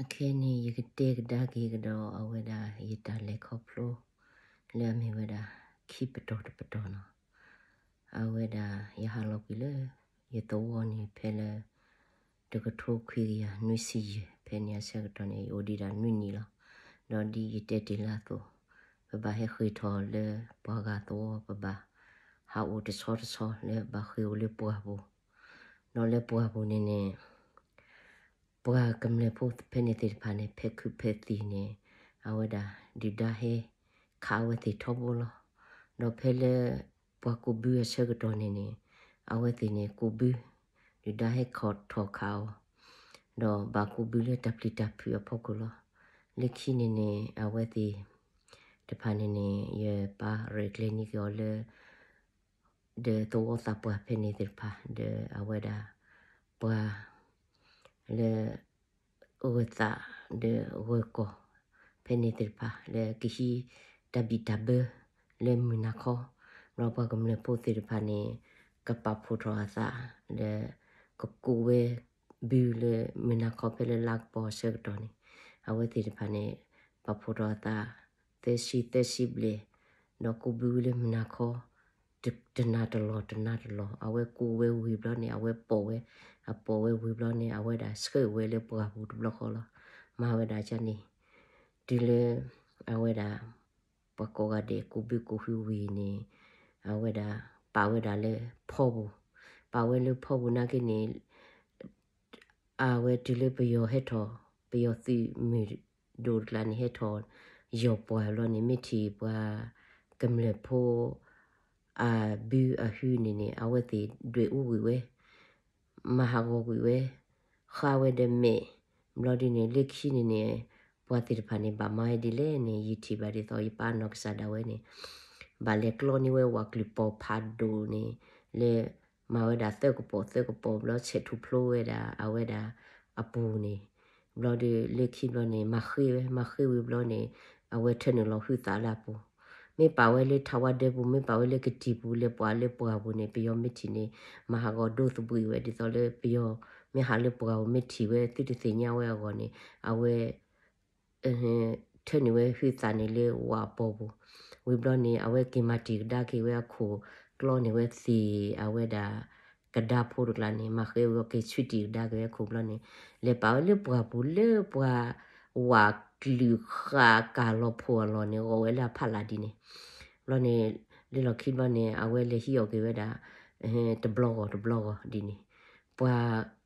အခဲအံၤန့ၣ် ယကတဲကဒါက့ၤကဒီးအဝဲဒၣ်ယတၢ်လဲၤခီဖျိ လၢအမ့ၢ်ဝဲဒၣ် ခံပတီၢ်တပတီၢ်နီၤ. အဝဲဒၣ်ယဟးလီၤကွံာ်လၢ ယသဝီန့ၣ်ဖဲလၢ တကထိခွံကယၤနွံဆံယဲၢ် ဖဲန့ၣ်အဆၢကတီၢ်န့ၣ် ယအိၣ်ဒံးဒၣ်နွံနံၣ်လီၤ. ဒီးဒ်ယတဲတ့ၢ်လၢအသိး ပဘၣ်ဟဲဃ့ၢ်ထီၣ်လၢပှၤဂၤသဝီ ပဘၣ်ဟးအိၣ်တဆီတဆီလၢဘၣ်ဃ့ၢ်အိၣ်လၢပှၢ်ပူၤ, ဒီးလၢပှၢ်ပူၤန့ၣ်န့ၣ် ပှၤကမျၢၢ်ဖိဖဲန့ၣ်သ့ၣ်တဖၣ်န့ၣ် ဖဲခုးဖဲသံၣ်န့ၣ် အဝဲဒၣ်ဒုၣ်ဒါဟဲခးအဝဲသ့ၣ်ထီဘိလီၤ. ဒီးဖဲလၢပှၤကူးဘုအဆၢကတီၢ်န့ၣ်န့ၣ် အဝဲသ့ၣ်န့ၣ်ကူးဘု ဒုၣ်ဒါဟဲခီၣ်ထီၣ်ခးအီၤ, ဒီးဘၣ်ကူးဘုလၢတၢ်ပျံၤတၢ်ဖုးအဖီခိၣ်လီၤ. လၢခံန့ၣ်န့ၣ် အဝဲသ့ၣ်တဖၣ်န့ၣ်န့ၣ် ယပၢ်ရဲၣ်ကျဲၤန့ၢ်က့ၤအီၤလၢ ဒီးသဝီသးပှၢ်ဖဲန့ၣ်သ့ၣ်တဖၣ် ဒီးအဝဲဒၣ် ပှၤ လၢ ဂၢၤသး ဒီးဂၢၤကီၢ် ဖဲန့ၣ်သ့ၣ်တဖၣ် လၢကဟံးတၢ်ဘံၣ်တၢ်ဘၢ လၢမုၢ်နၤခီ, ဘျီပှၤကမျၢၢ်ဖိသ့ၣ်တဖၣ်န့ၣ် ကပာ်ဖှိၣ်ထီၣ်အသး လၢ ကကူးဝဲဘုလၢမုၢ်နၤခီဖဲလၢလါကပီၤအဆၢကတီၢ်န့ၣ် အဝဲသ့ၣ်တဖၣ်န့ၣ် ပာ်ဖှိၣ်ထီၣ်အသး သၢဆံသၢဆံဘျဲၣ်, ဒီးကူးဘုလၢမုၢ်နၤခီ တနၤတလီၢ်တနၤတလီၢ် အဝဲကူးဝဲဝံၤဘျီန့ၣ် အဝဲပိာ်ဝဲ, အပိာ်ဝဲဝံၤဘျီန့ၣ် အဝဲဒၣ်ဆှၢဝဲလၢပှၢ်ပူၤတဘျီဃီလီၤ. မၤဝဲဒၣ်ကန့ၣ် တုၤလၢ အဝဲဒၣ် ပှၤကိးဂၤဒဲးကူးဘုကူးဟုဝံၤန့ၣ် အဝဲဒၣ်ပာ်ဝဲဒၣ်လၢဖီပူၤ, ပာ်ဝဲလၢဖီပူၤနာ်က့န့ၣ် အဝဲတုၤလၢပယီၤဟဲထီၣ် ပယီၤသုးမုၢ်ဒိၣ်တကျါန့ၣ် ဟဲထီၣ်ယီၢ်ပှၢ်ဘျီန့ၣ် မ့ၢ်ထံၣ်ပှၤကမျၢၢ်ဖိ အဘုအဟုန့ၣ်န့ၣ် အဝဲသ့ၣ်ဒွဲၣ်အူကွံာ်ဝဲ, မၤဟးဂီၤကွံာ်ဝဲ, ဃါဝဲဒီးမဲာ်, ဘျီဒ်န့ၣ် လၢခံန့ၣ်န့ၣ် ပှၤသ့ၣ်တဖၣ်န့ၣ် ဘၣ်မၤဝဲဒ်လဲၣ်န့ၣ် ယထံၣ်ဘၣ်ဒ်သိး ယပၢ်နီၢ်ကစၢ်ဒၣ်ဝဲန့ၣ် ဘၣ်လဲၤကျီန့ၢ်ဝဲဝးကလုာ်ပီၤဖးဒိၣ်န့ၣ် လၢ မၤဝဲဒၣ်သၢကပီၤသၢကပီၤဘျီ ဆဲးထူၣ်ဖျိဝဲဒၣ်အဝဲဒၣ်အပူၤန့ၣ်, ဘျီဒီးလၢခံဘျီန့ၣ် မၤဃ့ဝဲ မၤဃ့ဝံၤဘျီန့ၣ် အဝဲထၢနုာ်လီၤဟုသးလၢအပူၤ, မ့ၢ်ပာ်ဝဲလၢထးဝါဒၢပူၤ မ့ၢ်ပာ်ဝဲလၢကတံၢ်ပူၤ လဲၤပှၤလၢပှၢ်ပူၤန့ၣ် ပယီၤမ့ၢ်ထံၣ်န့ၣ် မၤဟးဂီၤဒိသဘှံးဝဲ ဒ်သိးလၢပယီၤ မ့ၢ်ဟးလၢပှၢ်ပူၤမ့ၢ်ထံၣ်ဝဲ သုတသ့ၣ်ညါဝဲအဂီၢ်န့ၣ် အဝဲ ထၢနုာ်ဝဲဟုသးန့ၣ်လၢဝးပီၤပူၤ, ဝံၤဘျီန့ၣ် အဝဲက့ၤမၤတံာ်ကဒါက့ၤဝဲအခိၣ်ကျီန့ၣ် ဝဲသ့ၣ်အဝဲဒၣ် ကဒါဖိတကျါန့ၣ် မၤဃ့ဝဲက့ၤဆူတံာ်ကဒါက့ၤဝဲအခိၣ်ဘျီန့ၣ် လဲၤပာ်ဝဲလၢပှၢ်ပူၤလၢပှၤ ဝးကလုာ်ဃာ်ကၢ်လီၤဖိအလီၢ်န့ၣ် ဂီၤဝဲလၢအဖးလၢ်ဒ်န့ၣ်, ဘျီန့ၣ် လၢလီၢ်ခံဘျီန့ၣ် အဝဲလဲၤဟံးအီၣ်က့ၤဝဲဒၣ် တဘျီဂီၤတဘျီဂီၤဒ်န့ၣ်, ပှၤ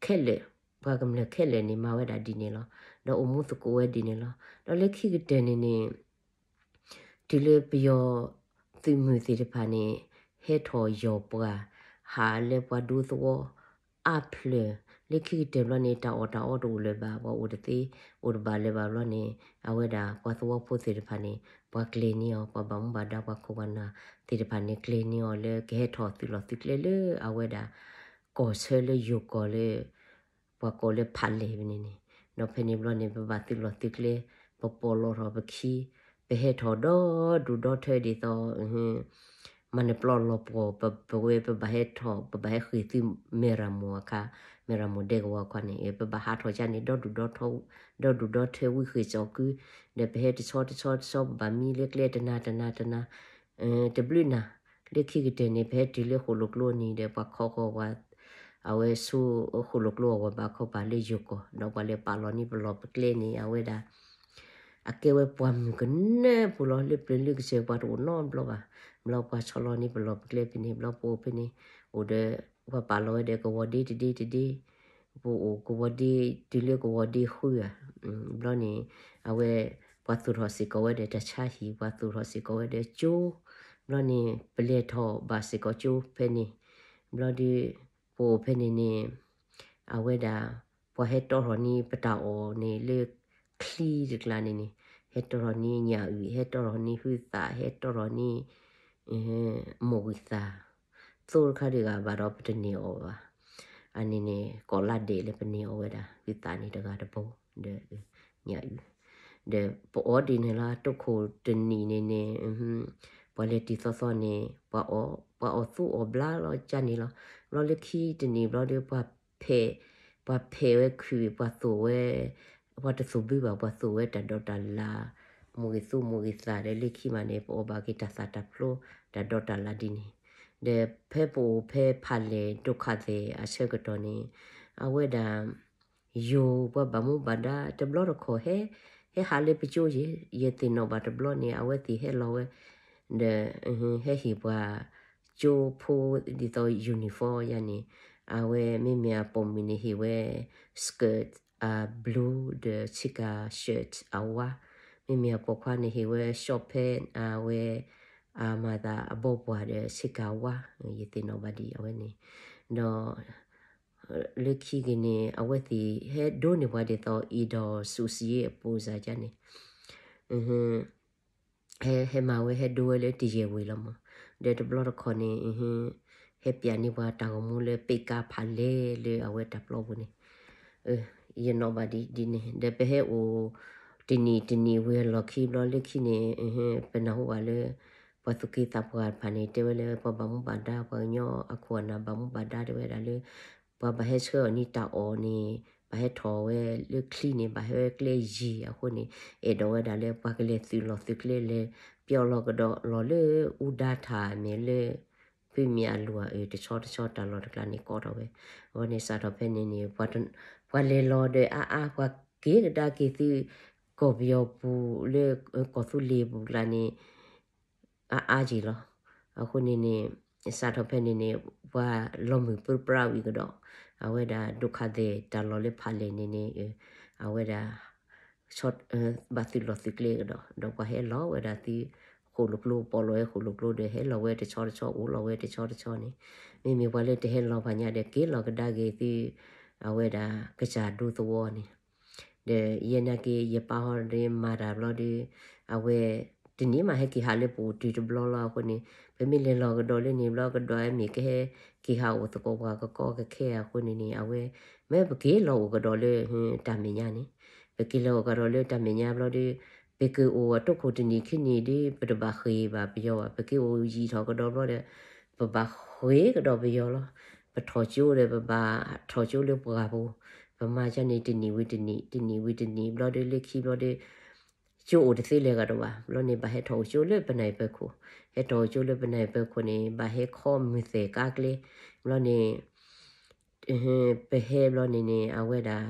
ခဲလၢာ်, ပှၤကမျၢၢ်ခဲလၢာ်န့ၣ် မၤဝဲဒၣ်ဒ်န့ၣ်လီၤ. ဒီးအိၣ်မူသကိးဝဲဒ်န့ၣ်လီၤ. ဒီးလၢခံကတၢၢ်န့ၣ်န့ၣ် တုၤလၢပယီၤသုးမုၢ်သ့ၣ်တဖၣ်န့ၣ် ဟဲထီၣ်ယီၢ်ပှၢ် ဟးလၢပှၤဒူသဝီ အါဖျၢၣ်, လၢခံကတၢၢ်ဘျီန့ၣ် တၢ်အီၣ်တၢ်အီတအိၣ်လၢၤဘၣ်, ပှၤအိၣ်တသ့ အိၣ်တဘၣ်လၢၤဘၣ်ဘျီန့ၣ် အဝဲဒၣ်ပှၤသဝီဖိသ့ၣ်တဖၣ်န့ၣ် ပှၤကျဲၤန့ၢ်အီၤ, ပှၤဘၣ်မူဘၣ်ဒါ ပှၤခိၣ်ပှၤနၢ်သ့ၣ်တဖၣ်န့ၣ် ကျဲၤန့ၢ်အီၤလၢကဟဲထီၣ်သုးလီၢ်သုးကျဲလၢအဝဲဒၣ် ကီၢ်ဆၢလၢယိၤကီၢ်လၢ ပှၤကိးလၢဖးလဲၢ်ဖဲန့ၣ်န့ၣ်, ဒီးဖဲန့ၣ်ဘျီန့ၣ် ပဘၣ်သုးလီၢ်သုးကျဲ, ပပိာ်လီၤထီၣ်ပခံ, ပဟဲထီၣ်ဒီဒူၣ်ဒီထၢဒ်သိး မၤနၢၤပျီလီၤပှီၢ်, ပဝဲ ပဘၣ်ဟဲထီၣ် ပဘၣ်ဟဲဃ့ၢ်သုမဲၢ်ရမိၢ်အခါ, မဲၢ်ရမိၢ်ဒဲကဝီၤအခါန့ၣ် ပဘၣ်ဟးထီၣ်ကၢန့ၣ် ဒီဒူၣ်ဒီထၢ ဒီဒူၣ်ဒီထၢဝံဃ့ၢ်စီၤကု, ဒီးပဟဲတဆီတဆီတဆီ ပဘၣ်မံလၢကျဲတနၤတနၤတနၤ တဘျုးနၤ, လၢခံကတၢၢ်န့ၣ် ပဟဲတုၤလၢဃိၣ်လိာ်ကျိအနံၤဒီး ပှၤခီဃီၤပှၤ, အဝဲဆူဃိၣ်လိာ်ကျိအဂီၢ် ဘၣ်ခီပၤလၢယိၤကီၢ်, ဒီးပှၤလဲၤပာ်လီၤန့ၢ်ပလီၢ်ပကျဲန့ၣ် အဝဲဒၣ် အကဲဝဲပှၢ်မုၢ်ကနၢပူၤလီၤ. လၢပျၢၤလၢကစၢၢ်ပှၤတအိၣ်နီတဘျီဘၣ်. ဘျီပှၤဆီလီၤန့ၢ်ပလီၢ်ပကျဲဖဲန့ၣ် ဘျီပအိၣ်ဖဲန့ၣ် အိၣ်ဒီး ပှၤပာ်လီၤဝဲဒီးကဝီၤဒ့တဒ့တဒ့, ပအိၣ်ကဝီၤဒ့ တုၤလၢကဝီၤဒ့ဃုဧါ, ဘျီန့ၣ် အဝဲ ပှၤသူၣ်ထီၣ်စ့ၢ်ကီးဝဲဒီးတၢ်ဆါဟံၣ်, ပှၤသူၣ်ထီၣ်စ့ၢ်ကီးဝဲဒီးကၠိ, ဘျီန့ၣ် ပလဲၤထီၣ်ဘၣ်စ့ၢ်ကီးကၠိဖဲန့ၣ်, ဘျီဒီး ပအိၣ်ဖဲန့ၣ်န့ၣ် အဝဲဒၣ် ပှၤဟဲတီထီၣ်န့ၢ်ပတၢ်အီၣ်န့ၣ်လၢချံတကျါန့ၣ်န့ၣ်, ဟဲတီထီၣ်န့ၢ်ညၣ်အုၣ်, ဟဲတီထီၣ်န့ၢ်ဟုသၣ်, ဟဲတီထီၣ်န့ၢ် မိၢ်ဝံၤသၣ်, သိတခါဒံးဂၤဘၣ်ဒီးပတန့ၢ်အီၣ်ဘၣ်. အန့ၣ်န့ၣ် ကိးလါဒဲးလၢပန့ၢ်အီၣ်ဝဲဒၣ် ဟုသၣ်န့ၣ်တဂၤတဘိ, ဒီး ညၣ်အုၣ်, ဒီးပအီၣ်ဒ်န့ၣ်လီၤ. တိခိၣ်တနံၣ်န့ၣ်န့ၣ် ပှၤလဲၤတံၤသီသီန့ၣ် ပှၤအီၣ်သူအီၣ်ဘျါလီၤကၢန့ၣ်လီၤ. ဘျီလၢခံတနံၣ်ဘျီဒီး ပှၤဖဲး ပှၤဖဲးဝဲခုး ပှၤသိးဝဲ, ပှၤတသိးဘုဘၣ် ပှၤသိးဝဲတၢ်ဒိးတၢ်လၣ်, မိၢ်ဂ့ၤသူမိၢ်ဂ့ၤသးဒီး လၢခံမးန့ၣ် ပအီၣ်ဘၣ်က့ၤတၢ်သၣ်တၢ်ဖျိ တၢ်ဒိးတၢ်လၣ်ဒ်န့ၣ်, ဒီးဖဲပအိၣ်ဖဲဖးလဲၢ်ဒိခါသဲးအဆၢကတီၢ်န့ၣ် အဝဲဒၣ် ယိၤပှၤဘၣ်မူဘၣ်ဒါတဘျီတခီၣ်ဟဲ, ဟဲဟးလၢပကၠိယဲ, ယသ့ၣ်နီၣ်ဘၣ်တဘျီန့ၣ် အဝဲသ့ၣ်ဟဲလီၤဝဲ, ဒီး ဟဲဟ့ၣ်ပှၤကၠိဖိဒ်သိး uniform ယါန့ၣ်, အဝဲမ့မ့ၢ်အပိာ်မုၣ်န့ၣ်ဟ့ၣ်ဝဲ skirt အ blue ဒီးဆ့ကၤ shirt အဝါ, မ့မ့ၢ်အပိာ်ခွါန့ၣ်ဟ့ၣ်ဝဲ short pant အဝဲ အမၤသးအဘီပှၢ်ဒီးဆ့ကၤဝါ, ယသ့ၣ်နီၣ်ဘၣ်ဒ်အဝဲန့ၣ်, ဒီး လၢခံက့ၤန့ၣ် အဝဲသ့ၣ်ဟဲဒိးန့ၢ်ပှၤဒ်သိး အံၤဒီးစူးစံယ့အပူၤစၢ်ကန့ၣ်, ဟဲမၤဝဲဟဲဒိးဝဲလၢတယဲၢ်ဝ့ၤလီၤမး, ဒီးတဘျီတခီၣ်န့ၣ် ဟဲပျးန့ၢ်ပှၤတၢ်ဂီၤမူလၢပ့းကါဖးလဲၢ်လၢအဝဲတၢ်ပျီပူၤန့ၣ်, ယနီၣ်ဘၣ်ဒ်န့ၣ် ဒီးပဟဲအိၣ် တနံၣ်တနံၣ်ဝံၤအလီၢ်ခံဘျီလၢခံန့ၣ် ပနၢ်ဟူဘၣ်လၢ ပှၤသူၣ်က့သးပှၢ်တဖၣ်န့ၣ် တဲဝဲလၢပှၤဘၣ်မူဘၣ်ဒါ ပှၤကညီအခိၣ်အနၢ်ဘၣ်မူဘၣ်ဒါတဲဝဲဒၣ်လၢ ပှၤဘၣ်ဟဲဆှၢအီၤန့ၢ်တၢ်အီၣ်န့ၣ် ဘၣ်ဟဲထီၣ်ဝဲလၢချံန့ၣ် ဘၣ်ဟဲဝဲကျဲယံၤအဃိန့ၣ် အဲၣ်ဒိးဝဲဒၣ်လၢပှၤကလဲၤသုးလီၢ်သုးကျဲလဲၤ ပျီလီၤကဒီးလီၤလၢအူဒါထၣ်မ့ၢ်လၢ ဖုမ့ၢ်အလိၤအအၢ တဆီတဆီတၢ်လီၢ်တကျါန့ၣ် ကိးထီၣ်ဝဲ, အဝဲန့ၣ်စးထီၣ်ဖဲန့ၣ်န့ၣ် ပှၤလဲၤလီၤဒီးအါအါ ပှၤက့ၤကဒါက့ၤသု ကီၢ်ပယီၤပူၤလၢ ကီၢ်သူလ့ၤပူၤကျါန့ၣ် အါအါက့ၤလီၤ. အဃိန့ၣ်န့ၣ် စးထီၣ်ဖဲန့ၣ်န့ၣ် ပှၤလီၤမုၢ်ပြံပြါဝံၤကဒီး အဝဲဒၣ်ဒိခါသဲးတၢ်လီၢ်လၢဖးလဲၢ်န့ၣ်န့ၣ် အဝဲဒၣ် ဘၣ်သုးလီၢ်သုးကျဲကဒီး ဒီးပှၤဟဲလီၤဝဲဒၣ်သု ဃိၣ်လိာ်ကျိ ပီးလီၤဝဲဃိၣ်လိာ်ကျိဒီး ဟဲလီၤဝဲတဆီတဆီ အိၣ်လီၤဝဲတဆီတဆီန့ၣ် မ့မ့ၢ်ပှၤလၢတဟဲလီၤဖးညါဒီး က့ၤလီၤကဒါက့ၤသု အဝဲဒၣ်ကစၢ်ဒူသဝီန့ၣ် ဒီးယဲနာ်က့ ယပၢ်ဟီဒီးမၤတၢ်ဘျီဒီး အဝဲ တနံၤမးဟဲက့ၤဟးလၢပအိၣ်တုၤတဘျီလီၤအဃိန့ၣ် ပမ့ၢ်လဲၤလီၤကဒီးလၢန့ၣ်ဘျီကဒီး မ့ၢ်ကဟဲက့ၤဟးအိၣ်သကိးပှၤကကီကခဲအဃိန့ၣ်န့ၣ် အဝဲ မ့ၢ်ပက့ၤလီၤအိၣ်ကဒီးလၢ တၢ်မဲာ်ညါန့ၣ် ပက့ၤလီၤအိၣ်ကဒီးလၢတၢ်မဲာ်ညါဘျီဒီး ပက့ၤအိၣ်အတိခိၣ်တနံၣ်ခံနံၣ်ဒီး ပတဘၣ်ဃ့ၢ်ဘၣ်ပယီၤဘၣ် ပက့ၤအိၣ်ယံာ်ထီၣ်ကဒီးဘျီဒီး ပဘၣ်ဃ့ၢ်ကဒီးပယီၤလီၤ. ပထီၣ်ကၠိဒီး ပဘၣ်ထီၣ်ကၠိလၢပှၢ်ပူၤ ပမၤကန့ၣ် တနံၣ်ဝံၤတနံၣ် တနံၣ်ဝံၤတနံၣ်ဘျီဒီး လၢခံဘျီဒီး ကၠိအိၣ်တသ့လၢၤဂၤတဘၣ် ဘျီန့ၣ် ဘၣ်ဟဲထီၣ်အိၣ်ကၠိလၢပနၢ်အံၤပၢၤခိၣ် ဟဲထီၣ်အိၣ်ကၠိလၢပနၢ်အံၤပၢၤခိၣ်န့ၣ် ဘၣ်ဟဲခီမုၢ်သဲၣ်ကါကျဲ ဘျီန့ၣ် ပဟဲဘျီန့ၣ်န့ၣ် အဝဲဒၣ်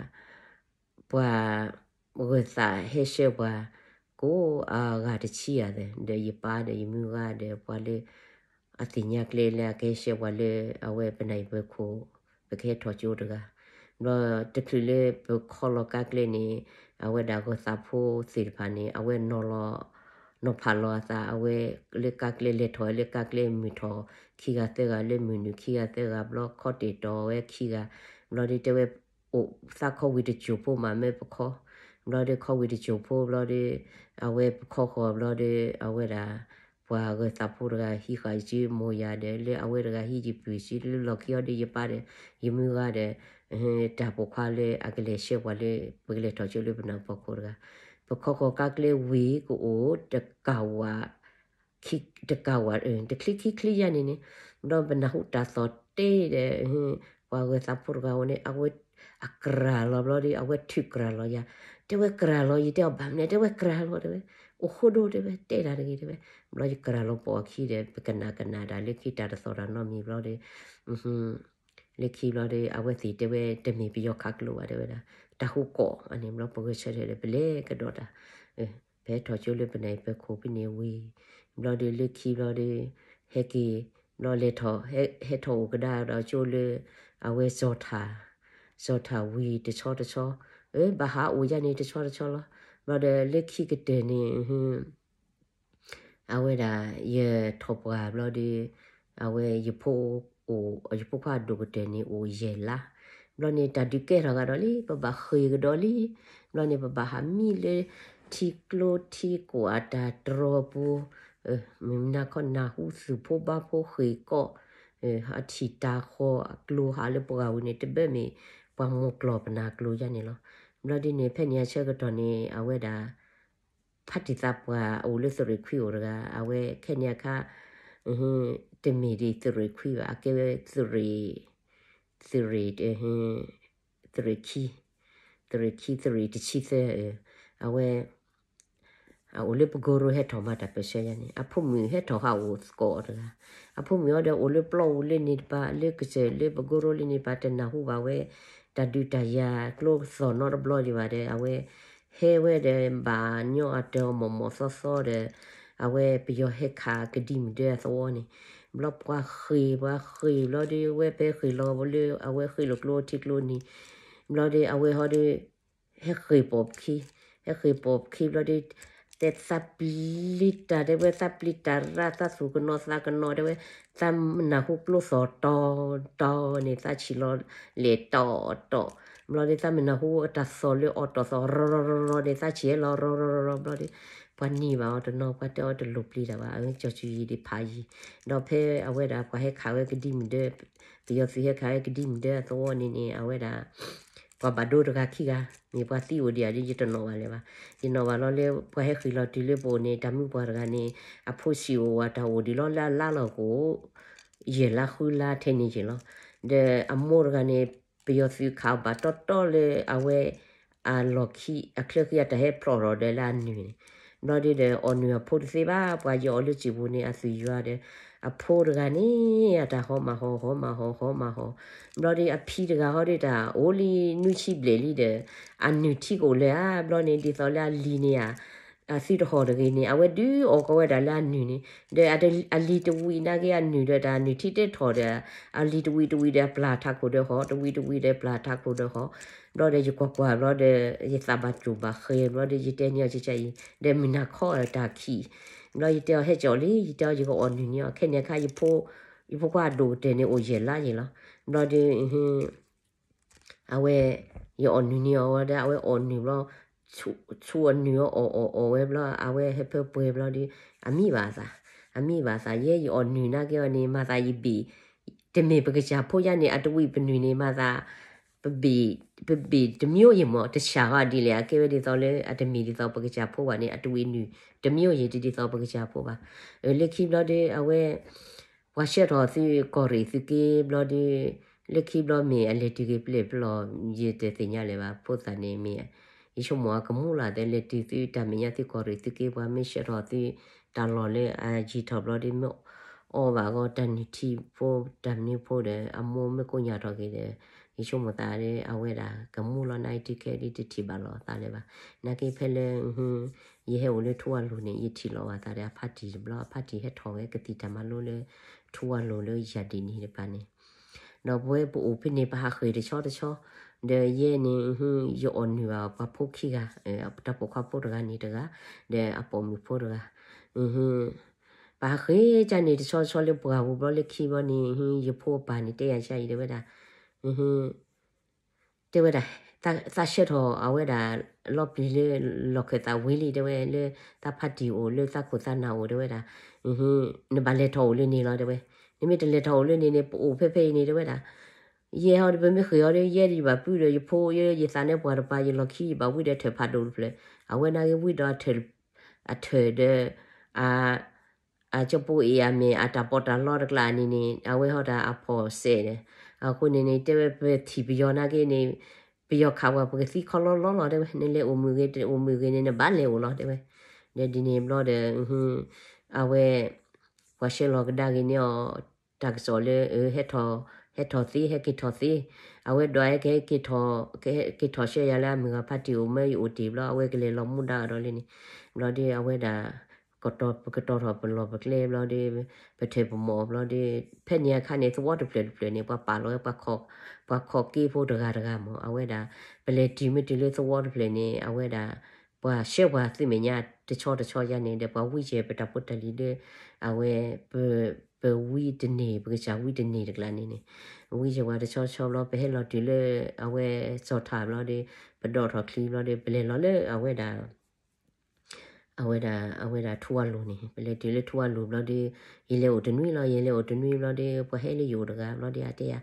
ပှၤဂၢၤသးဟဲဆှၢပှၤ ကိးအဂၤတဆံဂၤသၢ ဒီးယပၢ်ဒီးယမုၢ်ဂၤဒီးပှၤလၢ အသ့ၣ်ညါကျဲလၢအကဟဲဆှၢပှၤလၢ အဝဲပနၢ်အံၤပၢၤခိၣ် ပကဟဲထီၣ်ကၠိတဂၤ ဘျီတချုးလၢပခီလီၤကါကျဲန့ၣ် အဝဲဒၣ်ဂၢၤသးဖိသ့ၣ်တဖၣ်န့ၣ် အဝဲနီၤလီၤ နီၤဖးလီၤအသး အဝဲလၢကါကျဲလဲၤထီၣ်ဝဲလၢကါကျဲမုၢ်ထီၣ် ခံဂၤသၢဂၤလၢမုၢ်နုာ်ခံဂၤသၢဂၤ ဘျီခီတဲာ်တီၤဝဲခံဂၤ ဘျီဒီးတဲဝဲ အိၣ်သးခီဝံၤတစိၢ်ဖိမး မ့ၢ်ပခီ ဘျီဒီးခီဝံၤတစိၢ်ဖိ ဘျီဒီး အဝဲပခီဃီၤဘျီဒီး အဝဲဒၣ် ပှၤဂၢၤသးဖိတဂၤဟံးဃာ်ယစုမိၢ်ယၤဒီး လၢအဝဲတဂၤဟံးယပုၢ်စု လၢလီၢ်ခံအီၤဒီးယပၢ်ဒီး ယမုၢ်ဂၤဒီး တၢ်ပိာ်ခွါလၢအကလဲၤဆှၢပှၤလၢ ပကလဲၤထီၣ်ကၠိလၢပနၢ်ပၢၤခိၣ်တဂၤ ပခီဃီၤကါကျဲဝံၤကအိၣ် တကးဝး တကးဝး တချံခံချံယါန့ၣ်န့ၣ် ဘျီပနၢ်ဟူတၢ်သီၣ်တဲဒီး ပှၤဂၢၤသးဖိတဂၤဝဲန့ၣ် အဝဲ အကြၤလီၤဘျီဒီး အဝဲထုးကြၤလီၤယၤ တဲဝဲကြၤလီၤ ယတဲအီၤဘၣ်မနုၤ တဲဝဲကြၤလီၤယၤတဲဝဲ အိၣ်ဃိဒိတဲဝဲ တဲတၢ်တဂ့ၤတဲဝဲ ဘျီယကြၤလီၤပိာ်အခံဒီး ပကနၣ်ကနၣ်တၢ်လၢခံတၢ်တသီၣ်တၢ်နီတမံၤဘျီဒီး လၢခံဘျီဒီး အဝဲသ့ၣ်တဲဝဲ တမ့ၢ်ပယီၤခးကျိဘၣ်တဲဝဲဒၣ် တၢ်ဟူကီၢ်အန့ၣ် ဘျီပဂဲၤဆၢထၢၣ်ဒီး ပလဲၤကဒီးတၢ် ပဟဲထီၣ်ကၠိလၢပနၢ်အံၤပၢၤခိၣ်ဖဲန့ၣ်ဝံၤ ဘျီဒီးလၢခံဘျီဒီး ဟဲက့ၤ ဘျီလဲၤထီၣ် ဟဲထီၣ်အိၣ်ကဒါဒီးကၠိလၢ အဝဲစီၤထၣ် စီၤထၣ်ဝံၤတဆီတဆီ အၢ ဘၣ်ဟးအိၣ်ယါန့ၣ်တဆီတဆီလီၤ ဘျီဒီးလၢခံကတၢၢ်န့ၣ် အဝဲဒၣ် ယထီၣ်ပှၢ်ဘျီဒီး အဝဲယဖိအိၣ် ယဖိခွါအဒိၣ်ကတၢၢ်န့ၣ်အိၣ်ယဲၢ်လါ ဘျီန့ၣ် တၢ်ဒုးကဲထီၣ်ကဒီးလံ ပဘၣ်ဃ့ၢ်ကဒီးလံ ဘျီန့ၣ် ပဘၣ်ဟးမံလၢ ထံကျိထံကိးအတၢ်တြီၤပူၤ မုၢ်နၤခီနၢ်ဟူသုးဖိဘါဖိဃ့ၢ်ကီး အထံၣ်တၢ်ဃီၤအကျိၤဟးလၢပှၢ်ဝံၤန့ၣ် တဘၢမ့ၢ်ပှၤမိၢ်ကျီၢ်ပနၢ်ကျိၤယါန့ၣ်လီၤ ဘျီဒ်န့ၣ် ဖဲန့ၣ်အဆၢကတီၢ်န့ၣ် အဝဲဒၣ် ဖါတံၢ်သးပှၢ်အိၣ်လၢသုးရ့ၣ်ခွံအိၣ်တဂၤ အဝဲခဲန့ၣ်အခါ တမ့ၢ်ဒ်သုးရ့ၣ်ခွံဘၣ် အကဲဝဲသုးရ့ၣ် သုးရ့ၣ် တဟဲ သုးရ့ၣ်ခံ, သုးရ့ၣ်ခံ သုးရ့ၣ်တဆံသၢ, အဝဲ အအိၣ်လၢပကိရိဟဲထီၣ်မၤတၢ်ပၢၢ်ဆၢယၤန့ၣ် အဖိမုၣ်ဟဲထီၣ်ဟးအိၣ်သကိးတဂၤ, အဖိမုၣ်အီၤဒီးအိၣ်လၢပျီပူၤလၢန့ၣ်တပၤ လၢကစၢၢ်လၢပကိရိလၢန့ၣ်တပၤ တနၢ်ဟူဘၣ်ဝဲ တၢ်ဒုးတၢ်ယၤကျိသီၣ်နီတဘျီဒံးဘၣ်ဒီး အဝဲ ဟဲဝဲဒီးဘၣ်ညီအတၢ်မီၢ်မီၢ်သီသီဒီး အဝဲပယီၤဟဲခးကဒံမုၢ်ဒၢအသဝီန့ၣ်, ဘျီပှၤဃ့ၢ် ပှၤဃ့ၢ်ဘျီဒီး ဝဲဖဲဃ့ၢ်လီၤလၢအဝဲဃ့ၢ်လီၤကျိထံကျိန့ၣ်, ဘျီဒီးအဝဲဟီဒီး ဟဲဃ့ၢ်ပိာ်ပခံ, ဟဲဃ့ၢ်ပိာ်ပခံဘျီဒီး တဲသးပျံၤတၢ် တဲဝဲသးပျံၤတၢ်ရၣ် သးသူၣ်ကနိးသးကနိး တဲဝဲ သးမနၢ်ဟူကျိသီၣ်တီတီန့ၣ် သးဆံးလီၤလဲၣ်တီတီ, ဘျီဒီးသးမနၢ်ဟူအတၢ်သီၣ်လၢအီၣ်တီၣ်သီၣ် ရီရီရီရီန့ၣ် သးဆံးဟဲလီၤရီရီရီရီ ဘျီဒီး ပှၤနံၤဘၣ်အီၤတနီၤ ပှၤတဲအီၤတလိၣ်ပျံၤတၢ်ဘၣ် အကၠီၤစူၤယံၤဒံးဖးယံၤ, ဒီးဖဲအဝဲဒၣ်ပှၤဟဲခးဝဲကဒံမုၢ်ဒၢ, ပယီၤသုးဟဲခးဝဲကဒံမုၢ်ဒၢအသဝီန့ၣ်န့ၣ် အဝဲဒၣ် ပှၤဘၣ်ဒိတဂၤခံဂၤ မ့ၢ်ပှၤသံအိၣ်ဒံးဧါဒီး ယတနီၣ်ဘၣ်လၢၤဘၣ်. ယနီၣ်ဘၣ်လီၤလၢ ပှၤဟဲဃ့ၢ်လီၤတုၤလၢပအိၣ်န့ၣ် တၢ်မုၢ်ပှၢ်တဂၤန့ၣ် အဖိဆံးအိၣ်ဝဲတၢ်အိၣ်ဒံးလီၤလၢအလါလီၢ်ကအိၣ် ယဲၢ်လါဃုလါထဲန့ၣ်ယဲၢ်လီၤ. ဒီးအမိၢ်တဂၤန့ၣ် ပယီၤသုးခးအီၤဘၣ်တီတီလၢအဝဲ အလီၢ်ခံ အချၢဃံအတၢ်ဟဲဖျိးထီၣ်ဒီးလၢအနုာ်န့ၣ်, ဘျီဒီး ဒီးအီၣ်နုာ်အဖိတသ့ဘၣ် ပှၤယအီၣ်လၢစံာ်ပူၤန့ၣ် အသုးယွၤဒီး အဖိတဂၤန့ၣ် အတၢ်ဟီမၤဟီ ဟီမၤဟီ ဟီမၤဟီ, ဘျီဒီးအဖံတဂၤဟီဒီးတၢ် အိၣ်လံနွံဆံဘျဲၣ်လံဒီး အနုာ်ထံကအိၣ်လၢၤဧါ, ဘျီန့ၣ် ဒ်သိးလၢအလံၤန့ၣ်ဧါ အသုတဟီၣ်တဂ့ၤန့ၣ် အဝဲဒုးအီၣ်ကီးဝဲဒၣ်လၢအနုာ်န့ၣ်, ဒီးအလံၤတဝံၤနာ်က့အနုာ်ဒီးတၢ်နုာ်ထံတထီၣ်ဒီး အလံၤတဝံၤတဝံၤဒီးအပျၢ်ထးခိၣ်ဒီးဟီၣ် တဝံၤတဝံၤဒီးပျၢ်ထးခိၣ်ဒီးဟီၣ်, ဘျီဒီးယကွၢ်ကွၢ်ဘျီဒီး ယသးဘၣ်စူၣ်ဘၣ်ဃဲၤဘျီဒီး ယတဲန့ၢ်အီၤကကါအံၤ ဒီးမုၢ်နၤခီတၢ်ခံး, ဘျီယတဲအီၤဟဲကၠီၣ်လံ ယတဲအီၤယကအီၣ်နုာ်န့ၢ်အီၤ ခဲန့ၣ်အခါ ယဖိခွါအဒိၣ်ကတၢၢ်န့ၣ်အိၣ်ယဲၢ်လါယဲၢ်လီၤ, ဘျီဒီး အဝဲ ယအီၣ်နုာ်န့ၢ်အီၤဝဲဒီး အဝဲအီၣ်နုာ်ဘျီ ဆူအီၣ်နုာ်အီၤအီၣ်အီၣ်အီၣ်ဝဲဘျီ အဝဲဟဲဖၢပှဲၤဘျီဒီး အမံဘၣ်အသး, အမံဘၣ်အသး ယဲယအီၣ်နုာ်နာ်က့အီၤန့ၣ် မၤသးယဘ့ၣ် တမ့ၢ်ပကစၢ်ဖိယါန့ၣ် အတဝံၣ်ပနုာ်န့ၣ် မၤသး ပဘ့ၣ် ပဘ့ၣ်တမံၤယဲၢ်မး တဆၣ်ဃီဒ်လဲၣ် အကဲဝဲဒ်သိးလၢ အတမ့ၢ်ဒ်သိးပကစၢ်ဖိဘၣ်န့ၣ် အတဝံၣ်နုာ် တမံၤယဲၢ်တဒ်သိးပကစၢ်ဖိဘၣ်, လၢခံဘျီဒီး အဝဲ ပှၤဆှၢထီၣ်သုကီၢ်ရ့ၣ်သုးက့ဘျီဒီး လၢခံဘျီမ့ၢ်အလဲၤတုၤက့ၤပျဲၢ်ပလီၢ် ယတသ့ၣ်ညါလၢၤဘၣ် ဖိသၣ်န့ၣ်မ့ၢ် ယဆိကမိၣ်အကမူလၢ်သဲလဲၤတုၤသုတၢ်မဲာ်ညါသုကီၢ်ရ့ၣ်သုးက့ ပှၤမ့ၢ်ဆှၢထီၣ်သုတၢ်လီၢ်လၢအယံာ်ထီၣ်ဘျီဒီး မ့ၢ်အီၣ်ဘၣ်အဂီၢ် တၢ်နုၢ်ထံဖိ တၢ်မနုၤဖိဒီး အမိၢ်မ့ၢ်ကိးညါထီၣ်က့ၤဒီး ယဆိကမိၣ်သးဒီး အဝဲဒၣ်ကမူလီၤ နာ်အံၤတုၤခဲအံၤဒ်တထံၣ်ဘၣ်လီၤအသးလၢၤဘၣ်. နာ်က့ဖဲလၢ ယဟဲအိၣ်လၢထူဝါလိၤန့ၣ် ယထံၣ်လီၤဘၣ်သးဒီးအဖါတံၢ်တဘျီ အဖါတံၢ်ဟဲထီၣ်ဝဲကသံၣ်တၢ်မၤလိလၢ ထူဝါလိၤလၢယၤဒ်န့ၣ်တပၤန့ၣ် ဒီးပဝဲပအိၣ်ဖဲန့ၣ် ပဟးဃ့ၢ်တဆီတဆီ ဒီးယဲန့ၣ် ယအီၣ်နုာ်ဘၣ်ပှၤဖိခံဂၤ တၢ်ပိာ်ခွါဖိတဂၤန့ၣ်တဂၤ ဒီးအပိာ်မုၣ်ဖိတဂၤ ပဟးဃ့ၢ်ကၢန့ၣ်တဆီတဆီလၢပှၢ်ပူၤဘျီလၢခံဘျီန့ၣ် ယဖိအပၢ်န့ၣ်တဲယၤကၢအံၤတဲဝဲဒၣ် တဲဝဲဒၣ် သးဆှၢထီၣ်အဝဲဒၣ် လီၤပျံၤလၢ လီၢ်ခၢၣ်သးဝံၤလံ တဲဝဲလၢ သးဖါတံၢ်အိၣ်လၢသးခိၣ်သးနၢ်အိၣ်တဲဝဲဒၣ် နဘၣ်လဲၤထီၣ်အိၣ်လၢန့ၣ်လီၤတဲဝဲ နမ့ၢ်တလဲၤထီၣ်အိၣ်လၢန့ၣ်န့ၣ် ပအိၣ်ဖဲဖဲအံၤန့ၣ်တဲဝဲဒၣ် ယဲဟီဒီး ပမ့ၢ်ဃ့ၢ်ဟီဒီး ယဲဒၣ်ယဘၣ်ပုၢ်ဒီးယဖိ ယသးန့ၢ်ပှၤတပၤ ယလီၢ်ခံယဘၣ်ဝံဒီးထၢၣ်ဖးဒိၣ်တဖျၢၣ် အဝဲနာ်က့ဝံဒီး အထၢၣ်ဒီး အ အကၠိဖိအံၤအမ့ၢ် အတၢ်ပီးတၢ်လီတကျါန့ၣ်န့ၣ် အဝဲဟီတၢ်အဖီၣ်စဲးဒီး အဃိန့ၣ်န့ၣ် တဲဝဲပထံၣ်ပယီၤနာ်က့န့ၣ် ပယီၤခးပှၤပကသံခီလီလီလီၤတဲဝဲ နလဲၤအိၣ်မုာ်ဂ့ၤ အိၣ်မုာ်ဂ့ၤန့ၣ် နဘၣ်လဲၤအိၣ်လီၤတဲဝဲ ဒီးဒ်န့ၣ်ဘျီဒီး အဝဲ ပှၤဆှၢလီၤကဒါက့ၤန့ၢ်အီၤ တၢ်ကစီၣ်လၢ ဟဲထီၣ် ဟဲထီၣ်သ့ ဟဲက့ၤထီၣ်သ့ အဝဲဒွးဟဲက့ၤထီၣ် က့ၤထီၣ်ဆှၢယၤလၢအမုၢ်ဂၤဖါတံၢ်အိၣ်မၢယအိၣ်တ့ၢ်ဘျီ အဝဲကလဲၤလီၤမူဒါကဒီးလၢန့ၣ် ဘျီဒီးအဝဲဒၣ် ကတီၤ ပကတီၤထီၣ်ပလီၢ်ပကျဲဘျီဒီး ပထၢၣ်ပမိၢ်ဘျီဒီး ဖဲန့ၣ်အခါန့ၣ် သဝီတဖျၢၣ်တဖျၢၣ်န့ၣ် ပှၤပာ်လီၤဝဲ ပှၤခီၣ်က့ဖိတဂၤတဂၤမး အဝဲဒၣ် ပလဲၤတုၤမ့ၢ်တုၤလၢသဝီတဖျၢၣ်န့ၣ် အဝဲဒၣ် ပှၤဆှၢပှၤသုးမဲာ်ညါတဆီတဆီယါန့ၣ်ဒီး ပှၤဝံကဲၤပတၢ်ဖိတၢ်လံၤဒီး အဝဲ ပ ပဝံတန့ၢ် ပကစၢ်ဝံတန့ၢ်တကျါန့ၣ်န့ၣ် ဝံကဲၤပှၤတဆီတဆီဘျီ ပဟဲလီၤတုၤလၢ အဝဲစီၤထၣ်ဘျီဒီး ပဒိးထီၣ်ချံဘျီဒီး ပလဲၤလီၤလၢအဝဲဒၣ် အဝဲဒၣ် အဝဲဒၣ်ထူဝါလိၤန့ၣ် ပလဲၤတုၤလၢထူဝါလိၤဘျီဒီး ယလဲၤအိၣ်တနွံလီၤ ယလဲၤအိၣ်တနွံဘျီဒီး ပှၤဟဲလၢယအိၣ်တဂၤဘျီဒီး အတဲယၤ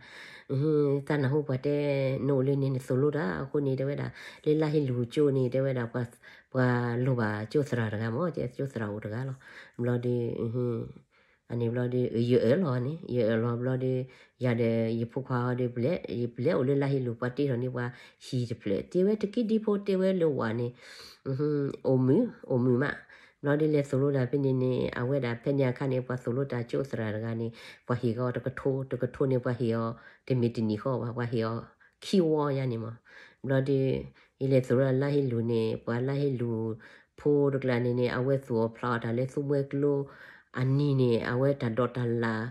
သးနၢ်ဟူပှၤတဲ နအိၣ်လၢန့ၣ် နသိၣ်လိတၢ် အဃိန့ၣ် တဲဝဲဒၣ် လၢလါဟ့ၣ်လူၤကၠိန့ၣ် တဲဝဲဒၣ် ပှၤလိၣ်ဘၣ်ကၠိသရၣ်တဂၤမး ကၠိသရၣ်အိၣ်တဂၤလီၤ ဘျီဒီး အန့ၣ်ဘျီဒီး ယအၢၣ်လီၤန့ၣ် ယအၢၣ်လီၤဘျီဒီး ယၤဒီးယဖိခွါဟီဒီး ပလဲၤအိၣ်လၢလါဟ့လူၤ ပှၤတ့ထီၣ်န့ၢ်ပှၤဟံၣ်တဖျၢၣ် တ့ဝဲတက့ဒံဖိ တ့ဝဲလၢဝၤန့ၣ် အိၣ်မုာ် အိၣ်မုာ်မး ဘျီဒီးလဲၤသိၣ်လိတၢ်ဖဲန့ၣ်န့ၣ် အဝဲဒၣ်ဖဲန့ၣ်အခါန့ၣ် ပှၤသိၣ်လိတၢ်ကၠိသရၣ်တဂၤန့ၣ် ပှၤဟ့ၣ်အီၤတကထိ တကထိန့ၣ် ပှၤဟ့ၣ်အီၤ တမ့ၢ်တနံၣ်ဃီဘၣ် ပှၤဟ့ၣ်အီၤခံဝီညါန့ၣ်မး ဘျီဒီး ယလဲၤသိၣ်လိလါဟ့လူၤန့ၣ် ပှၤလါဟ့လူၤဖိတကျါန့ၣ်န့ၣ် အဝဲသူၣ်အီၣ်ဖျးအီၣ်တၢ်လၢသူမှဲကျိ အနံၤန့ၣ် အဝဲတၢ်ဒိးတၢ်လၣ်